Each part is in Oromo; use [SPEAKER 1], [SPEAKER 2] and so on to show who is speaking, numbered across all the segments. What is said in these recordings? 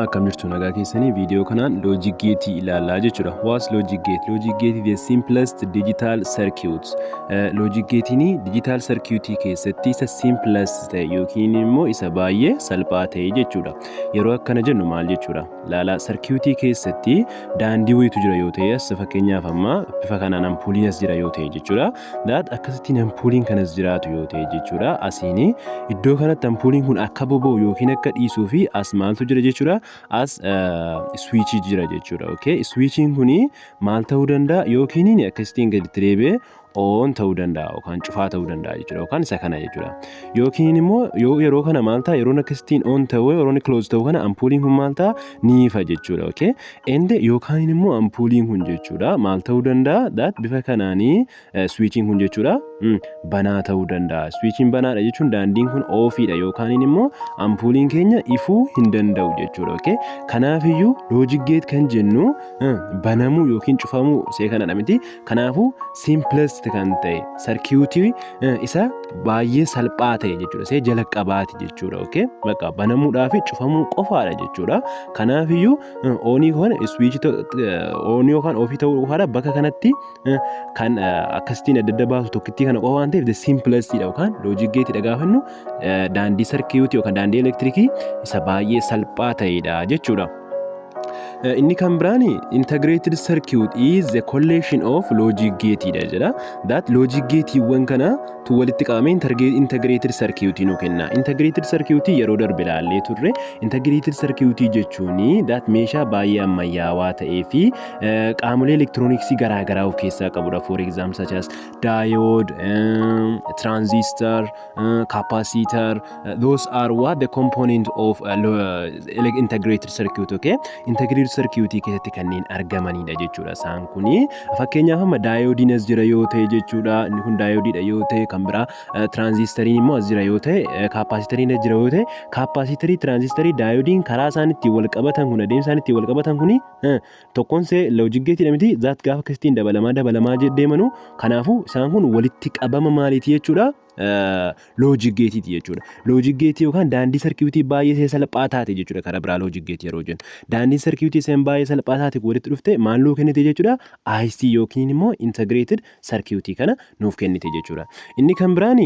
[SPEAKER 1] Akkam jirtu, nagaa keessanii? Viidiyoo kanaan logic gate ilaallaa jechuudha. What's logic gate? Logic gate is the simplest digital circuit. Logic gate'n digital circuit keessatti isa simplest ta'e yookiin immoo isa baay'ee salphaa ta'e jechuudha. Yeroo akkana jennu maal jechuudha? Laala, circuitii keessatti daandii wayitu jira yoo ta'e, as fakkeenyaaf amma bifa kanaan ampuuliin as jira yoo ta'e jechuudha. That akkasittiin ampuuliin kanas jiraatu yoo ta'e jechuudha. Asiin iddoo kanatti ampuuliin kun akka boba'u yookiin akka dhiisuu fi as maaltu jira jechuudha? As switchii jira jechuudha. Okay? Switchiin kuni maal ta'uu danda'a? Yookiin akkasittiin gaditti deebi'ee on ta'uu danda'a yookaan cufaa ta'uu danda'a jechuudha, yookaan isa kana jechuudha. Yookiin immoo yoo yeroo kana maal ta'a? Yeroon akkasittiin on ta'u, yeroon close ta'u kana ampuuliin kun maal ta'a? Ni ifa jechuudha. Okay? And yookaan immoo ampuuliin kun jechuudha maal ta'uu danda'a? That bifa kanaanii switchiin kun jechuudha banaa ta'uu danda'a. Switchiin banaadha jechuun daandiin kun offiidha yookaan immoo ampuuliin keenya ifuu hin danda'u jechuudha. Okay? Kanaafiyyuu logic gate kan jennu banamuu yookiin cufamuu see kanadha miti. Kanaafuu simplest kan ta'e, circuitii isa baay'ee salphaa ta'e jechuudha. See jalqabaati jechuudha. Okay? Bakka banamuudhaa fi cufamuu qofaadha jechuudha. Kanaafiyyuu onii kana switchii onii yookaan offii ta'uu qofaadha. Bakka kanatti kan akkasittiin adda adda baasu tokkittii kana qofa waan ta'eef, the simplest dha yookaan logic gate dha gaafannu daandii circuitii yookaan daandii elektirikii isa baay'ee salphaa ta'edha jechuudha. Inni kan biraan integrated circuit is the collection of logic gate dha jedha. That logic gateewwan kana tu walitti qabamee integrated circuit nu kenna. Integrated circuit yeroo darbe ilaallee turre. Integrated circuit jechuun that meeshaa baay'ee ammayyaawaa ta'ee fi qaamolee elektirooniksii garaagaraa of keessaa qabudha. For example, such as diode, transistor, capacitor, those are what the component of integrated circuit, okay? Integrated circuit keessatti kanneen argamanidha jechuudha. Isaan kuni fakkeenyaaf amma diodiin as jira yoo ta'e jechuudha. Inni kun diodiidha yoo ta'e, kan biraa transistoriin immoo as jira yoo ta'e, capacitoriin as jira yoo ta'e, capacitorii, transistorii, diodiin karaa isaan ittiin wal qabatan kun, adeemsa isaan ittiin wal qabatan kuni tokkoon see logic gateiidha miti? That gaafa akkasittiin dabalamaa dabalamaa deemanu, kanaafuu isaan kun walitti qabama maaliiti jechuudha? Logic gateiiti jechuudha. Logic gateii yookaan daandii circuitii baay'ee salphaa taate jechuudha karaa biraa logic gateii yeroo jennu. Daandii circuitii isheen baay'ee salphaa taate walitti dhufte maal nuu kennite jechuudha? IC yookiin immoo integrated circuitii kana nuuf kennite jechuudha. Inni kan biraan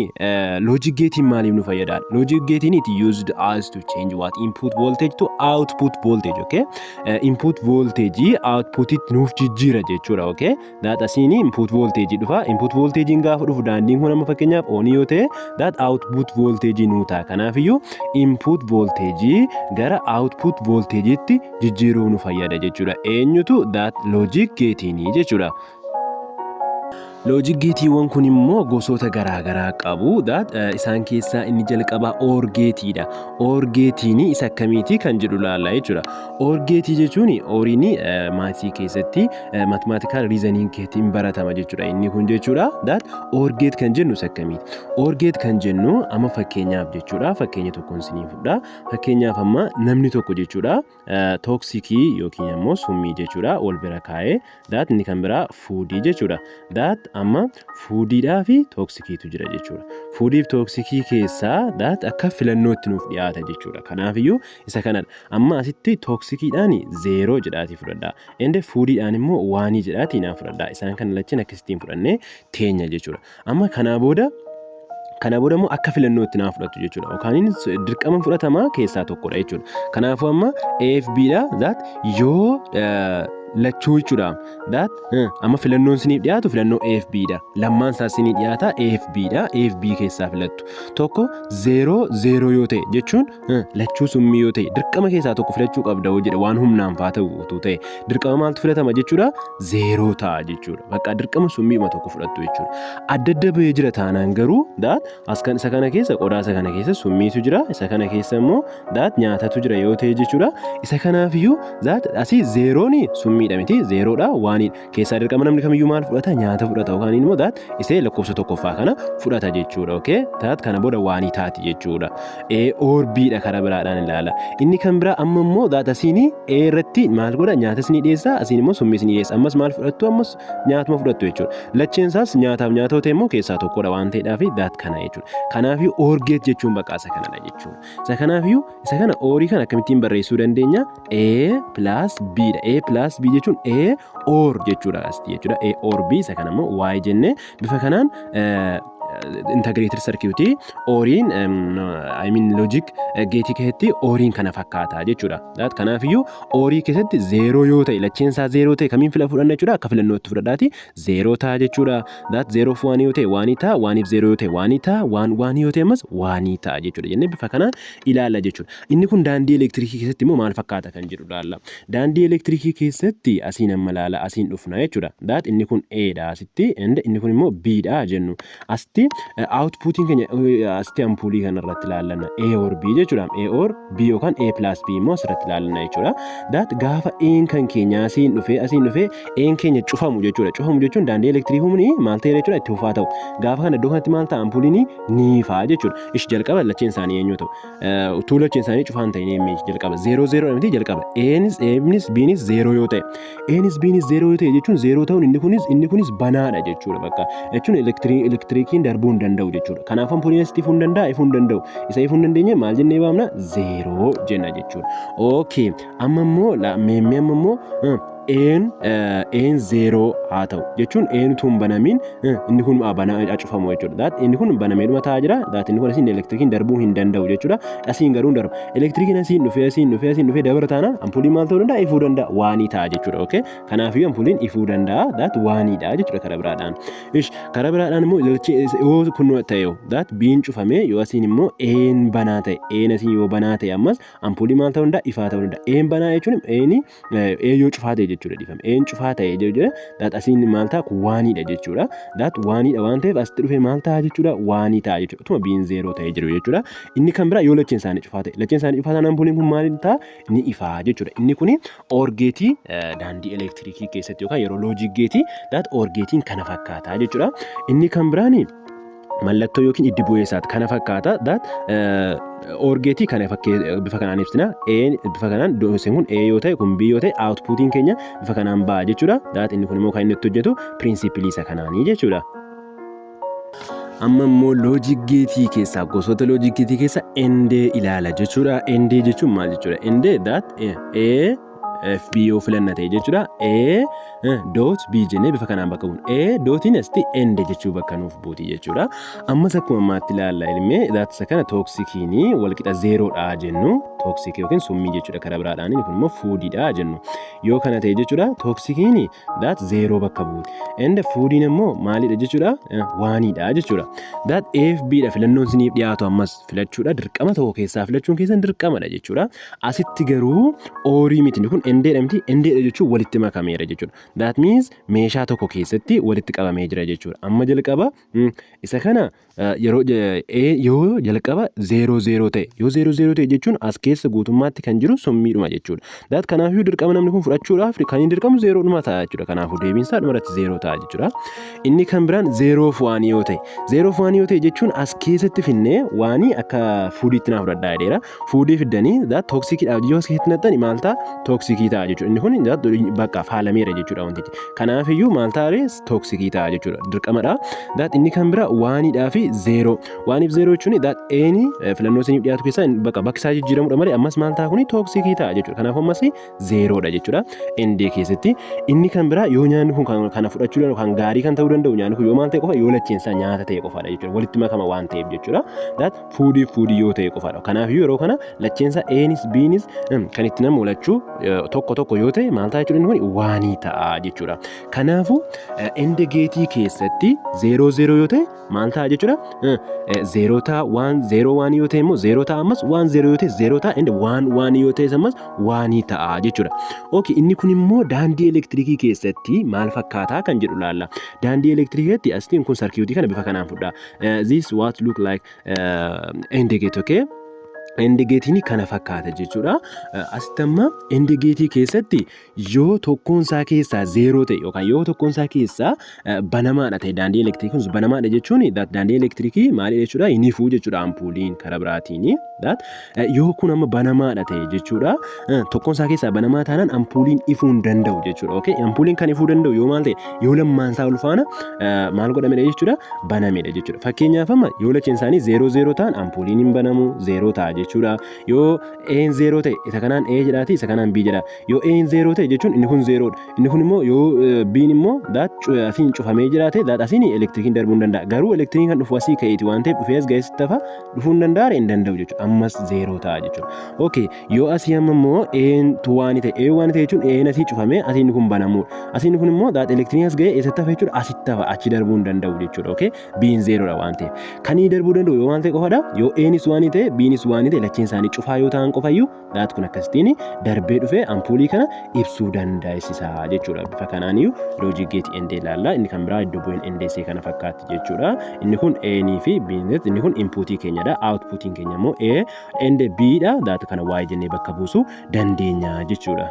[SPEAKER 1] logic gateiin maaliif nu fayyada? Logic gateiin it used as to change what? Input voltage to output voltage, okay? Input voltage outputitti nuuf jijjiira jechuudha, okay? That asiin input voltage dhufa. Input voltagein gaafa dhufu daandiin kun amma fakkeenyaaf onii yoo ta'e, that output voltage nuu ta'a. Kanaafiyyuu input voltage gara output voltageetti jijjiiruu nu fayyada jechuudha. Eenyutu? That logic gateiinii jechuudha. Logic gateiiwwan kun immoo gosoota garaa garaa qabu. That isaan keessaa inni jalqabaa OR gateiidha. OR gateiin isa akkamiiti kan jedhu laalla jechuudha. OR gateii jechuun ORiin mathsii keessatti mathematical reasoning keetiin baratama jechuudha. Inni kun jechuudha. That OR gate kan jennu isa akkamiiti? OR gate kan jennu amma fakkeenyaaf jechuudha. Fakkeenya tokkoon isinii fudha. Fakkeenyaaf amma namni tokko jechuudha toxicii yookiin immoo summii jechuudha wal bira kaa'ee, that inni kan biraa foodii jechuudha. That amma foodiidhaa fi toxiciitu jira jechuudha. Foodii fi toxicii keessaa that akka filannootti nuuf dhiyaata jechuudha. Kanaafiyyuu isa kanadha. Amma asitti toxiciidhaan zero jedhaatii fudhadhaa. Ende foodiidhaan immoo oneii jedhaatii naa fudhadhaa. Isaan kana lachan akkasittiin fudhannee teenya jechuudha. Amma kanaa booda immoo akka filannootti naa fudhatu jechuudha. Yookaan dirqama fudhatamaa keessaa tokkodha jechuudha. Kanaafuu amma A fi B dha, that yoo lachuu jechuudha. That amma filannoon isiniif dhiyaatu filannoo A fi B dha. Lammaan isaa isinii dhiyaata, A fi B dha. A fi B keessaa filattu. Tokko zero zero yoo ta'e jechuun lachuu summii yoo ta'e, dirqama keessaa tokko filachuu qabda yoo jedhe, waan humnaan faa ta'u utuu ta'e, dirqama maaltu filatama jechuudha? Zero ta'a jechuudha. Bakka dirqama summiima tokko fudhattu jechuudha. Adda adda bahee jira taanaan garuu, that as kan isa kana keessa, qodaa isa kana keessa summiitu jira, isa kana keessa immoo that nyaatatu jira yoo ta'e jechuudha. Isa kanaafiyyuu that asii zeroon summiidha. Summiidha miti, zerodha, onedha. Keessaa dirqama namni kamiyyuu maal fudhata? Nyaata fudhata yookaan immoo that isee lakkoofsa tokkoffaa kana fudhata jechuudha. Okay? That kana booda one taati jechuudha. A or B dha karaa biraadhaan ilaala. Inni kan biraa amma immoo that asiin A irratti maal godha? Nyaata isinii dhiyeessa, asiin immoo summii isinii dhiyeessa. Ammas maal fudhattu? Ammas nyaatuma fudhattu jechuudha. Lacheen isaas nyaataaf nyaata ta'e immoo keessaa tokkodha waan ta'eedhaaf that kana jechuudha. Kanaafiyyuu OR gate jechuun bakka isa kanadha jechuudha. Isa kanaafiyyuu isa kana ORii kana akkamittiin barreessuu dandeenya? A plus B dha. A plus B jechuun A or jechuudha asitti jechuudha. A or B, isa kana immoo Y jennee bifa kanaan integrated circuitii ORiin, I mean, logic gateii keessatti ORiin kana fakkaata jechuudha. Kanaafiyyuu ORii keessatti zero yoo ta'e, lacheen isaa zero ta'e, kamiin fila fudhanna jechuudha? Akka filannootti fudhadhaati, zero ta'a jechuudha. That zeroof one yoo ta'e one ta'a, oneiif zero yoo ta'e one ta'a, one one yoo ta'e ammas one ta'a jechuudha jennee bifa kanaan ilaalla jechuudha. Inni kun daandii elektiriikii keessatti immoo maal fakkaata kan jedhu ilaalla. Daandii elektiriikii keessatti asiin amma ilaala, asiin dhufna jechuudha. That inni kun A dha asitti and inni kun immoo B dha jennu. Asitti outputiin keenya asitti ampuulii kanarratti ilaallanna. A or B jechuudha. A or B yookaan A plus B immoo asirratti ilaallanna jechuudha. That gaafa A'n kan keenya asiin dhufee A'n keenya cufamu jechuudha. Cufamu jechuun daandii elektiriikii humni maal ta'e jechuudha? Itti fufaa ta'u. Gaafa kana iddoo kanatti maal ta'a? Ampuuliin ni ifaa jechuudha. Ishi jalqaba lacheen isaanii eenyu ta'u? Utuu lacheen isaanii cufaan ta'in eenyu jalqaba? Zero zero miti jalqaba. A'nis A'nis B'nis zero yoo ta'e. A'nis B'nis zero yoo ta'e jechuun zero ta'uun inni kunis banaadha jechuudha bakka. Jechuun elektiriikiin darbuu hin danda'u jechuudha. Kanaaf ampuuliin asitti ifuu hin danda'a? Ifuu hin danda'u. Isa ifuu hin dandeenye maal jennee waamna? Zero jenna jechuudha. Okay. Amma immoo meemmee amma immoo A'n zero haa ta'u jechuun A'n utuu hin banamiin inni kun banaa cufamu jechuudha. That inni kun banameedhuma taa'aa jira. That inni kun asiin elektiriikiin darbuu hin danda'u jechuudha. Asiin garuu hin darbu. Elektiriikiin asiin dhufee, asiin dhufee, asiin dhufee dabara taanaan ampuuliin maal ta'uu danda'a? Ifuu danda'a. One ta'a jechuudha. Okay. Kanaafiyyuu ampuuliin ifuu danda'a. That onedha jechuudha karaa biraadhaan. Ish, karaa biraadhaan immoo yoo kun ta'e, that B'n cufamee yoo asiin immoo A'n banaa ta'e, A'n asiin yoo banaa ta'e, ammas ampuulii maal ta'uu danda'a? Ifaa ta'uu danda'a. A'n banaa jechuun A'n A yoo cufaa ta'e jechuudha, dhiifame. A'n cufaa ta'e jechuudha. That asiin maal ta'a? Kun onedha jechuudha. That onedha waan ta'eef asitti dhufee maal ta'a jechuudha? One ta'a jechuudha. Utuma B'n zero ta'ee jiru jechuudha. Inni kan biraa yoo lacheen isaanii cufaa ta'e. Lacheen isaanii cufaa ta'an ampuuliin kun maal ta'a? Ni ifaa jechuudha. Inni kuni OR gateii daandii elektiriikii keessatti yookaan yeroo logic gateii that OR gateiin kana fakkaata jechuudha. Inni kan biraani mallattoo yookiin iddi bu'ee isaati kana fakkaata. That OR gateii kana fakkee bifa kanaan ibsina. A bifa kanaan dooseen kun A yoo ta'e, kun B yoo ta'e, outputiin keenya bifa kanaan ba'a jechuudha. That inni kun immoo kan inni itti hojjetu principleii isa kanaanii jechuudha. Amma immoo logic gateii keessaa, gosoota logic gateii keessaa AND ilaala jechuudha. AND jechuun maal jechuudha? AND that A F B yoo filanna ta'e jechuudha. A dot B jennee bifa kanaan bakka buuna. A dotiin asitti AND jechuu bakka nuuf buuti jechuudha. Ammas akkuma ammaatti ilaalla ilmee that isa kana toxiciinii walqixa zerodha jennu, toxicii yookiin summii jechuudha karaa biraadhaan, inni kun immoo foodiidha jennu. Yoo kana ta'e jechuudha, toxiciinii that zero bakka buuti. AND foodiin immoo maalidha jechuudha? Onedha jechuudha. That A fi B dha filannoon isiniif dhiyaatu, ammas filachuudha dirqama, tokko keessaa filachuun keessan dirqamadha jechuudha. Asitti garuu ORii miti, inni kun ANDdha miti, ANDdha jechuun walitti makameera jechuudha. That means meeshaa tokko keessatti walitti qabamee jira jechuudha. Amma jalqaba isa kana yeroo yoo jalqaba zero zero ta'e, yoo zero zero ta'e jechuun as keessa guutummaatti kan jiru summiidhuma jechuudha. That kanaafiyyuu dirqama namni kun fudhachuudhaaf kan inni dirqamu zerodhuma ta'a jechuudha. Kanaafuu deebiin isaa dhumarratti zero ta'a jechuudha. Inni kan biraan zeroof one yoo ta'e, zeroof one yoo ta'e jechuun as keessatti finnee one akka foodiitti naa fudhadhaa jedheera. Foodii fiddanii that toxiciidhaaf yoo as keessatti naqxani maal ta'a? Toxicii ta'a jechuudha. Inni kun that bakka faalameera jechuudha wantichi. Kanaafiyyuu maal ta'a? Toxicii ta'a jechuudha. Dirqamadha. That inni kan bira onedhaa fi zero. Oneiif zero jechuun that A'ni filannoo isiniif dhiyaatu keessaa bakka bakki isaa jijjiiramudha malee ammas maal ta'a? Kuni toxicii ta'a jechuudha. Kanaafuu ammas zerodha jechuudha. AND keessatti inni kan biraa yoo nyaanni kun kana fudhachuu danda'u, kan gaarii kan ta'uu danda'u nyaanni kun yoo maal ta'e qofa? Yoo lacheen isaa nyaata ta'e qofaadha jechuudha. Walitti makama waan ta'eef jechuudha. That foodiif foodii yoo ta'e qofaadha. Kanaafuu yeroo kana lacheen isaa A'nis B'nis kan itti namu lachuu tokko tokko yoo ta'e maal ta'a jechuudha? Inni kun one ta'a jechuudha. Kanaafuu AND gateii keessatti zero zero yoo ta'e maal ta'a jechuudha? Zero ta'a, one zero one yoo ta'e immoo zero ta'a, ammas one zero yoo ta'e zero ta'a, and one one yoo ta'e ammas one ta'a jechuudha. Okay, inni kun immoo daandii elektiriikii keessatti maal fakkaataa kan jedhu laalla. Daandii elektiriikiitti asitiin kun circuitii kana bifa kanaan fudha. This what look like AND gate, okay? AND gateiin kana fakkaata jechuudha. Asitti amma AND gateii keessatti yoo tokkoon isaa keessaa zero ta'e yookaan yoo tokkoon isaa keessaa banamaadha ta'e, daandii elektirikii kun banamaadha jechuun daandii elektirikii maali jechuudha? Hin ifuu jechuudha ampuuliin karaa biraatiin. Yoo kun amma banamaadha ta'e jechuudha. Tokkoon isaa keessaa banamaa taanaan ampuuliin ifuu hin danda'u jechuudha. Okay? Ampuuliin kan ifuu danda'u yoo maal ta'e? Yoo lammaan isaa ol faana maal godhamedha jechuudha? Banamedha jechuudha. Fakkeenyaaf, amma yoo lacheen isaanii zero zero ta'an, ampuuliin hin banamu, zero ta'a jechuudha. Yoo A'n zero ta'e, isa kanaan A jedhaati, isa kanaan B jedha. Yoo A'n zero ta'e jechuun inni kun zerodha. Inni kun immoo, yoo B'n immoo that asiin cufamee jiraate, that asiin elektirikiin darbuu hin danda'a. Garuu elektirikiin kan dhufu asii ka'eeti waan ta'eef, dhufee as ga'ee sitti hafa, dhufuu hin danda'a, hin danda'u jechuudha. Ammas zero ta'a jechuudha. Okay, yoo asii amma immoo A'n one ta'e, A one ta'e jechuun A'n asii cufamee asii inni kun banamuudha. Asii inni kun immoo that elektirikiin as ga'ee eessatti hafa jechuudha? Asitti hafa, achi darbuu hin danda'u jechuudha. Okay, B'n zerodha waan ta'eef. Kan inni darbuu danda'u yoo maal ta'e qofadha? Yoo A'nis one ta'e, B'nis one ta'e, lacheen isaanii cufaa yoo ta'an qofayyuu that kun akkasitiin darbee dhufee ampuulii kana ibsuu dandeessisa jechuudha. Bifa kanaaniyyuu logic gateii AND ilaalla. Inni kan biraa iddoo bu'een AND see kana fakkaatti jechuudha. Inni kun A'nii fi B'n, inni kun inputii keenyadha. Outputiin keenya immoo A and B dha. That kana Y jennee bakka buusuu dandeenya jechuudha.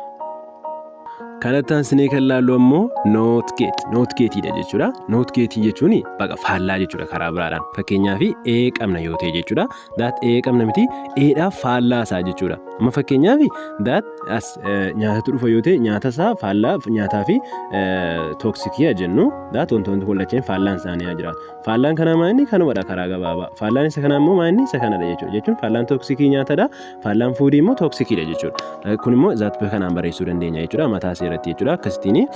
[SPEAKER 1] Kanatti aansinee kan laallu ammoo not gate. Not gateiidha jechuudha. Not gateii jechuun baqa faallaa jechuudha karaa biraadhaan. Fakkeenyaaf, A qabna yoo ta'e jechuudha. That A qabna miti, A'dhaaf faallaa isaa jechuudha. Amma fakkeenyaaf, that as nyaatatu dhufa yoo ta'e, nyaata isaa faallaa nyaataa fi toxicii jennu, that wantoonni kun lacheen faallaan isaanii haa jiraatu. Faallaan kanaa maa inni? Kanumadha karaa gabaabaa. Faallaan isa kanaa immoo maa inni? Isa kanadha jechuudha. Jechuun faallaan toxicii nyaatadha. Faallaan foodii immoo toxiciidha jechuudha. Kun immoo that bifa kanaan barreessuu dandeenya jechuudha. Mataa seeratti jechuudha. Akkasittiin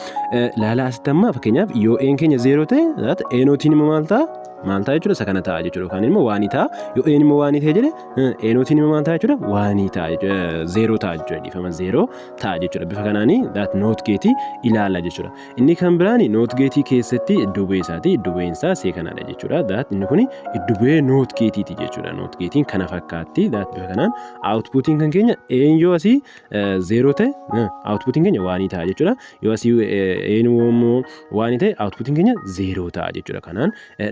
[SPEAKER 1] laala. Asitti amma fakkeenyaaf yoo A'n keenya zero ta'e, that A notiin immoo maal ta'a? Maal ta'a jechuudha? Isa kana ta'a jechuudha, yookaan immoo one ta'a. Yoo A'n immoo one ta'e jedhe, A notiin immoo maal ta'a jechuudha? One ta'a jechuudha, zero ta'a jechuudha, dhiifama, zero ta'a jechuudha. Bifa kanaanii that not gateii ilaalla jechuudha. Inni kan biraani not gateii keessatti iddoo bu'ee isaati. Iddoo bu'een isaa see kanadha jechuudha. That inni kuni iddoo bu'ee not gateiiti jechuudha. Not gateiin kana fakkaatti. That bifa kanaan outputiin kan keenya A'n yoo asii zero ta'e, outputiin keenya one ta'a jechuudha. Yoo asii A'n immoo one ta'e, outputiin keenya zero ta'a jechuudha. Kanaan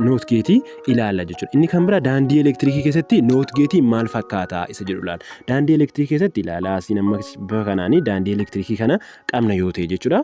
[SPEAKER 1] not gateii ilaalla jechuudha. Inni kan biraa daandii elektirikii keessatti not gateii maal fakkaata isa jedhu ilaalla. Daandii elektirikii keessatti ilaalaa, asiin amma bifa kanaanii daandii elektirikii kana qabna yoo ta'e jechuudha.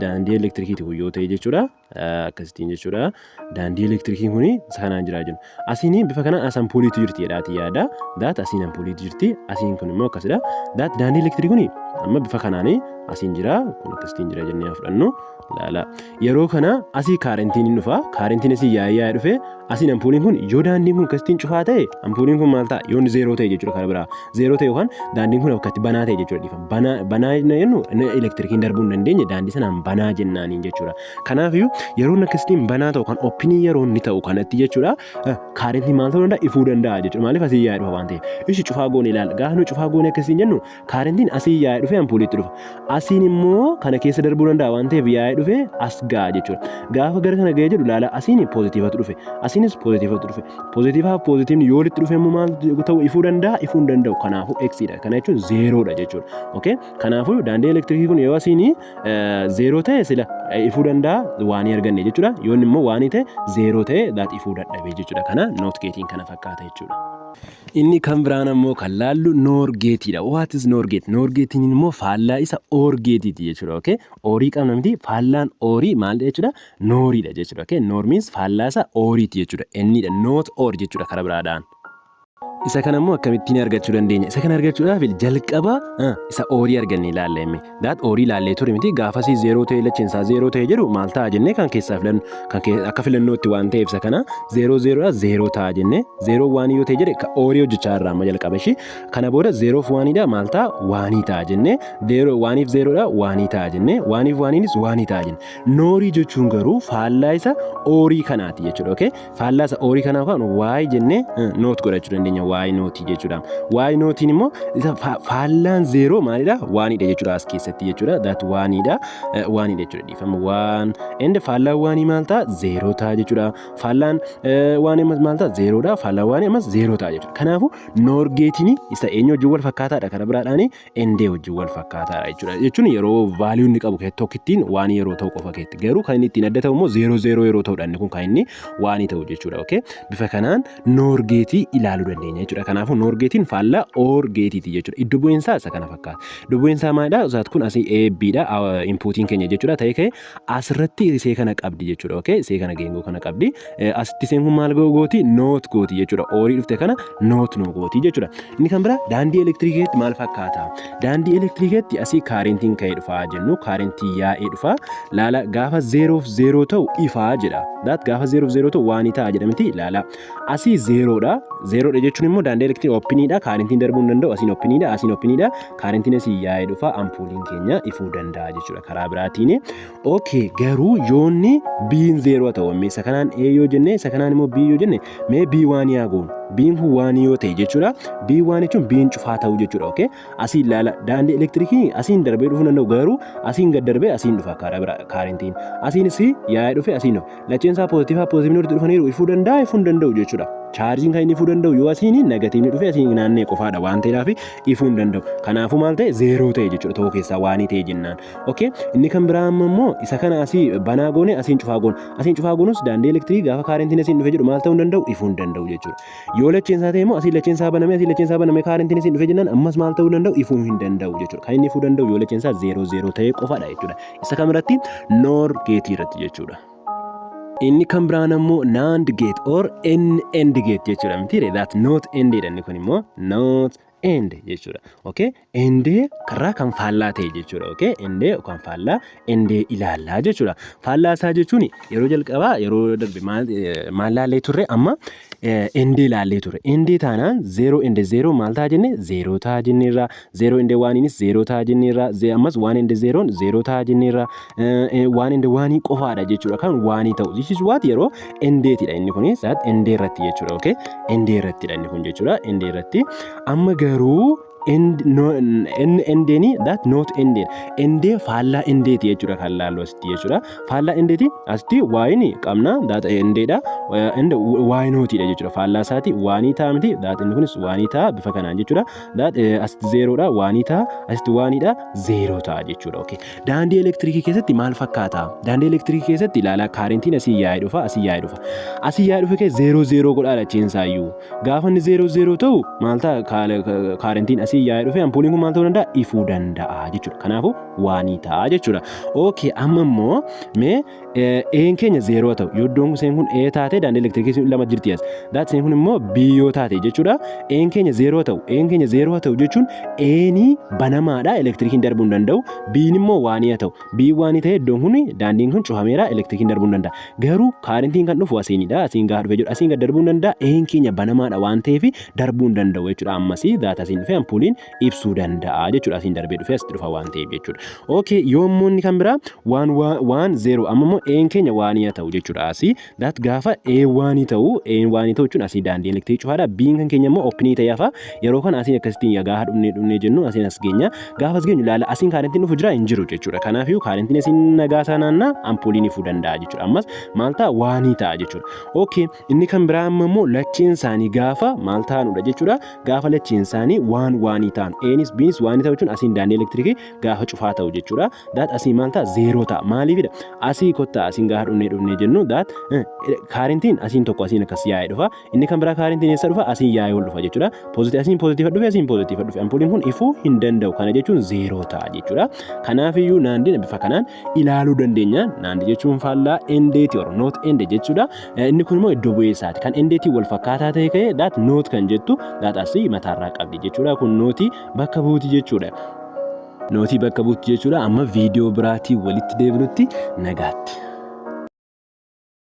[SPEAKER 1] Daandii elektirikiiti kun yoo ta'e jechuudha. Akkasittiin jechuudha. Daandii elektirikiin kun isa kanaan jiraa jiru. Asiin bifa kanaan as ampuuliitu jirti jedhaati yaada. That asiin ampuuliitu jirti. Asiin kun immoo akkasidha. That daandii elektirikii kun amma bifa kanaanii asiin jira. Kun akkasittiin jira jennee haa fudhannu. Ilaala. Yeroo kana asii kaarentiin hin dhufa. Kaarentiin asii yaa'ee yaa'ee dhufe asiin ampuuliin kun, yoo daandiin kun akkasittiin cufaa ta'e, ampuuliin kun maal ta'a? Yoo inni zero ta'e jechuudha karaa biraa. Zero ta'e yookaan daandiin kun akkatti banaa ta'e jechuudha, dhiifama. Banaa banaa jennu inni elektirikiin darbuu hin dandeenye daandii sanaan banaa jennaaniin jechuudha. Kanaafiyyuu yeroo inni akkasittiin banaa ta'u kan openii yeroo inni ta'u kanatti jechuudha, kaarentiin maal ta'uu danda'a? Ifuu danda'a jechuudha. Maaliif? Asii yaa'ee dhufa waan ta'eef. Ishi cufaa goone ilaala. Gaafa nu cufaa goone akkasiin jennu, kaarentiin asii yaa'ee dhufee ampuuliitti dhufa. Asiin immoo kana keessa darbuu danda'a waan ta'eef, yaa'ee dhufee as ga'a jechuudha. Gaafa gara kana ga'ee jedhu, ilaala, asiin positiveatu dhufe. Asiinis positiveatu dhufe. Positiveaaf positiveni yoo walitti dhufe immoo maal ta'u? Ifuu danda'a? Ifuu hin danda'u. Kanaafuu Xdha. Kana jechuun zerodha jechuudha. Okay? Kanaafuu daandii elektirikii kun yoo asiin zero ta'e, sila ifuu danda'a, one arganne jechuudha. Yoo inni immoo one ta'e, zero ta'e, that ifuu dadhabe jechuudha. Kana not gateiin kana fakkaata jechuudha. Inni kan biraan ammoo kan laallu NOR gateiidha. What is NOR gate? NOR gateiin immoo faallaa isa OR gateiiti jechuudha. Okay? ORii qabna miti, faallaan ORii maalidha jechuudha? NORiidha jechuudha. Okay? NOR means faallaa isa ORiiti jechuudha. Innidha. Not OR jechuudha karaa biraadhaan. Isa kana immoo akkamittiin argachuu dandeenya? Isa kana argachuudhaaf jalqaba isa ORii arganne ilaalla hime. That ORii ilaallee ture miti? Gaafasii zero ta'e, lacheensaa zero ta'e jedhu maal ta'a jennee, kan keessaa filannu kan akka filannootti waan ta'eef, isa kana zero zerodha, zero ta'a jennee, zero one yoo ta'e jedhe, ORii hojjechaa irraa amma jalqaba ishii. Kana booda zeroof oneiidha, maal ta'a? One ta'a jennee, zero oneiif zerodha, one ta'a jennee, oneiif oneiinis one ta'a jenne. NORii jechuun garuu faallaa isa ORii kanaati jechuudha. Okay? Faallaa isa ORii kanaa kan Y jennee not godhachuu dandeenya, Y notii jechuudha. Y notiin immoo isa faallaan zero maalidha? Oneiidha jechuudha as keessatti jechuudha. That oneiidha. Oneiidha jechuudha, dhiifama, one. And faallaan one maal ta'a? Zero ta'a jechuudha. Faallaan one ammas maal ta'a? Zerodha. Faallaan one ammas zero ta'a jechuudha. Kanaafuu NOR gateiin isa eenyu wajjin wal fakkaataadha? Karaa biraadhaan AND wajjin wal fakkaataadha jechuudha. Jechuun yeroo value inni qabu keessatti tokkittiin one yeroo ta'u qofa keessatti, garuu kan inni ittiin adda ta'u immoo zero zero yeroo ta'udha, inni kun kan inni one ta'u jechuudha. Okay? Bifa kanaan NOR gateii ilaaluu dandeenya. jechuudha. Kanaafuu NOR gateiin faallaa OR gateiiti jechuudha. Iddo bu'iinsaa isa kana fakkaata. Iddo bu'iinsaa maalidha? Isaat kun asii A B dha inputiin keenya jechuudha. Ta'ee ka'e asirratti isee kana qabdi jechuudha. Okay, isee kana geengoo kana qabdi. Asitti iseen kun maal gooti? Not gooti jechuudha. ORii dhufte kana not no gooti jechuudha. Inni kan biraa daandii elektiriikeetti maal fakkaata? Daandii elektiriikeetti asii kaarentiin ka'ee dhufaa jennu, kaarentii yaa'ee dhufa. Laala, gaafa 0f 0 ta'u ifaa jedha. That gaafa 0f 0 ta'u one ta'a jedhamti laala. Asii zerodha. Zerodha jechuun immoo daandii elektirikii openiidha. Kaarentiin darbuu hin danda'u. Asiin openiidha. Asiin openiidha. Kaarentiin asii yaa'ee dhufa. Ampuuliin keenya ifuu danda'a jechuudha karaa biraatiin. Okay, garuu yoonni B'n zero ta'u, isa kanaan A yoo jenne, isa kanaan immoo B yoo jenne, mee B one yaa goonu. B'n kun one yoo ta'e jechuudha. B one jechuun B'n cufaa ta'uu jechuudha. Okay, asii ilaala, daandii elektirikii asiin darbee dhufuu danda'u, garuu asiin gad darbee asiin dhufa karaa bira kaarentiin. Asiinis yaa'ee dhufe, asiin dhufa. Lacheen isaa positive positiveni walitti dhufaniiru, ifuu danda'a, ifuu hin danda'u jechuudha. Chaarjiin kan inni ifuu danda'u yoo asiin negativeni dhufe asiin naannee qofaadha waan ta'eedhaaf ifuu hin danda'u. Kanaafuu maal ta'e? Zero ta'e jechuudha, tokko keessaa one ta'e jennaan. Okay, inni kan biraa amma immoo isa kana asii banaa goone, asiin cufaa goone. Asiin cufaa goonus daandii elektirikii gaafa kaarentiin asiin dhufe jedhu maal ta'uu hin danda'u? Ifuu hin danda'u jechuudha. Yoo lacheen isaa ta'e immoo asiin lacheen isaa baname, asiin lacheen isaa baname, kaarentiin asiin dhufe jennaan ammas maal ta'uu danda'u? Ifuu hin danda'u jechuudha. Kan inni ifuu danda'u yoo lacheen isaa zero zero ta'e qofaadha jechuudha. Isa kamirratti? NOR gateii irratti jechuudha. Inni kan biraan ammoo NAND gate or N AND gate jechuudha miti? That not AND dha, inni kun immoo not AND jechuudha. Okay, AND karaa kan faallaa ta'e jechuudha. Okay, AND kan faallaa AND ilaallaa jechuudha. Faallaa isaa jechuun yeroo jalqabaa yeroo darbe maal maal laallee turre? Amma AND ilaallee ture. AND taanaan 0 and 0 maal ta'a jenne? 0 ta'a jenneerra. 0 and 1nis 0 ta'a jenneerra. Ammas 1 and 0 0 ta'a jenneerra. 1 and 1 qofaadha jechuudha kan one ta'u. This is what yeroo ANDeetidha inni kunis, that AND irratti jechuudha. Okay, AND irrattidha inni kun jechuudha. AND irratti. Amma garuu N ANDeeni that not ANDeen. AND faallaa ANDeeti jechuudha kan laallu asitti jechuudha. Faallaa ANDeeti asitti Y'n qabna, that ANDdha. And Y notiidha jechuudha. Faallaa isaati one ta'a miti? That inni kunis one ta'a bifa kanaan jechuudha. That asitti zerodha, one ta'a, asitti onedha, zero ta'a jechuudha. Okay. Daandii elektirikii keessatti maal fakkaata? Daandii elektirikii keessatti ilaalaa, kaarentiin asii yaa'ee dhufa, asii yaa'ee dhufa. Asii yaa'ee dhufe keessa zero zero godhaa lacheen isaayyuu. Gaafa inni zero zero ta'u maal ta'a? Kaarentiin asii yaa'ee dhufe, ampuuliin kun maal ta'uu danda'a? Ifuu danda'a jechuudha. Kanaafuu one ta'a jechuudha. Okay, amma immoo mee A'n keenya zero ta'u, yoo iddoon isheen kun A taate, daandii elektirikii lama jirti as. That isheen kun immoo B yoo taate jechuudha. A'n keenya zero ta'u, A'n keenya zero ta'u jechuun A'nii banamaadha, elektirikiin darbuu hin danda'u. B'n immoo one haa ta'u. B one ta'e, iddoon kun daandiin kun cufameera, elektirikiin darbuu hin danda'a. Garuu kaarentiin kan dhufu asiinidha. Asiin gaafa dhufe jedhu asiin gad darbuu hin danda'a. A'n keenya banamaadha waan ta'eef darbuu hin danda'u jechuudha. Ammasii that asiin dhufe ampuuliin ibsuu danda'a jechuudha. Asiin darbee dhufe asitti dhufa waan ta'eef jechuudha. Okay, yommuu inni kan biraa one one zero, amma immoo A'n keenya one haa ta'u jechuudha. Asii that gaafa A one ta'u, A one ta'u jechuun asii daandii elektirikii cufaadha. B'n kan keenya immoo openii ta'ee hafa. Yeroo kana asiin akkasittiin gaafa dhufnee dhufnee jennu asiin as geenya. Gaafa as geenyu ilaala, asiin kaarentiin dhufu jira? Hin jiru jechuudha. Kanaafiyyuu kaarentiin asiin nagaa isaa naannaa ampuuliin ifuu danda'a jechuudha. Ammas maal ta'a? One ta'a jechuudha. Okay, inni kan biraa amma immoo lacheen isaanii gaafa maal ta'anudha jechuudha. Gaafa lacheen isaanii one one ta'an, A'nis B'nis one ta'u jechuun asiin daandii elektirikii gaafa cufaa ta'u jechuudha. That asii maal ta'a? Zero ta'a. Maaliifidha? Asii kottaa, asiin gaafa dhufnee dhufnee jennu that kaarentiin asiin tokko asiin akkas yaa'ee dhufa. Inni kan biraa kaarentiin eessa dhufa? Asiin yaa'ee ol dhufa jechuudha. Positive asiin positive dhufe, asiin positive dhufe. Ampuuliin kun ifuu hin danda'u. Kana jechuun zero ta'a jechuudha. Kanaafiyyuu NANDiin bifa kanaan ilaaluu dandeenya. NAND jechuun faallaa ANDeeti or not AND jechuudha. Inni kun immoo iddoo bu'ee isaati. Kan ANDeetii wal fakkaataa ta'e ka'ee that not kan jettu that asii mataarraa qabdi jechuudha. Kun notii bakka buuti jechuudha. Notii bakka buuti jechuudha. Amma viidiyoo biraatii walitti deebinutti nagaatti.